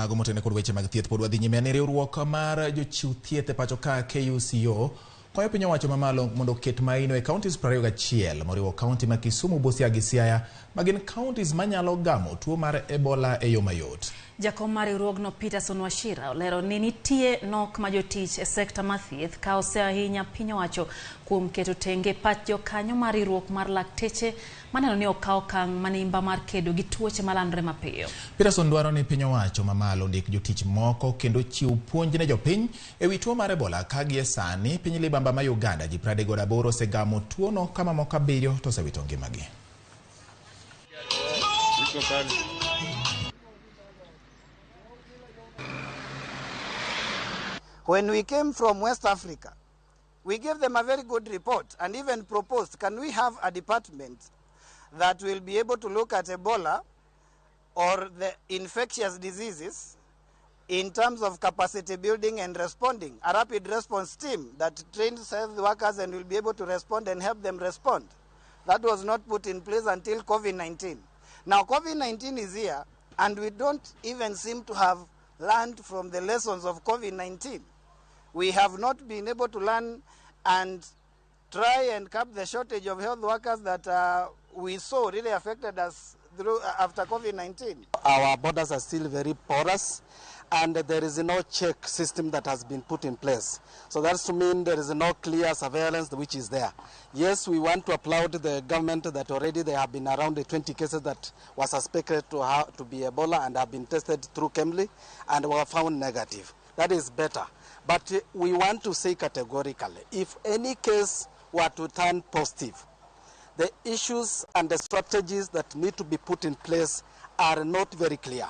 Mago motene kod weche mag thieth pod wadhi nyime ni riwruok mar jochiw thieth e pacho ka KUCO kwayo piny owacho mamalo mondo oket maino e counties 21 moriwo kaunti ma Kisumu, Busia gi Siaya ma gin counties manyalo gamo tuo mar Ebola e yo mayot. Jakom mar riwruogno Peterson Wachira olero ni nitie nok ma jotich e sekta mar thieth ka ose ahinya piny owacho kuom keto tenge pach jokanyo mar riwruok mar lakteche maneno ni okaw okang' manimba mar kedo gi tuoche malandore mapiyo. Peterson dwaro ni piny owacho mamalo ondik jotich moko kendo chiw puonj ne jopiny e wi tuo mar Ebola ka gie sani piny libamba ma Uganda ji 38 osegamo tuono ka mamoko 7 to osewito ngimagi. When we came from West Africa, we gave them a very good report and even proposed, can we have a department that will be able to look at Ebola or the infectious diseases in terms of capacity building and responding, a rapid response team that trains health workers and will be able to respond and help them respond. That was not put in place until COVID-19. Now COVID-19 is here and we don't even seem to have learned from the lessons of COVID-19. We have not been able to learn and try and cap the shortage of health workers that we saw really affected us through after COVID-19. Our borders are still very porous and there is no check system that has been put in place. So that's to mean there is no clear surveillance which is there. Yes, we want to applaud the government that already there have been around the 20 cases that were suspected to be Ebola and have been tested through KEMRI and were found negative. That is better. But we want to say categorically, if any case were to turn positive, the issues and the strategies that need to be put in place are not very clear.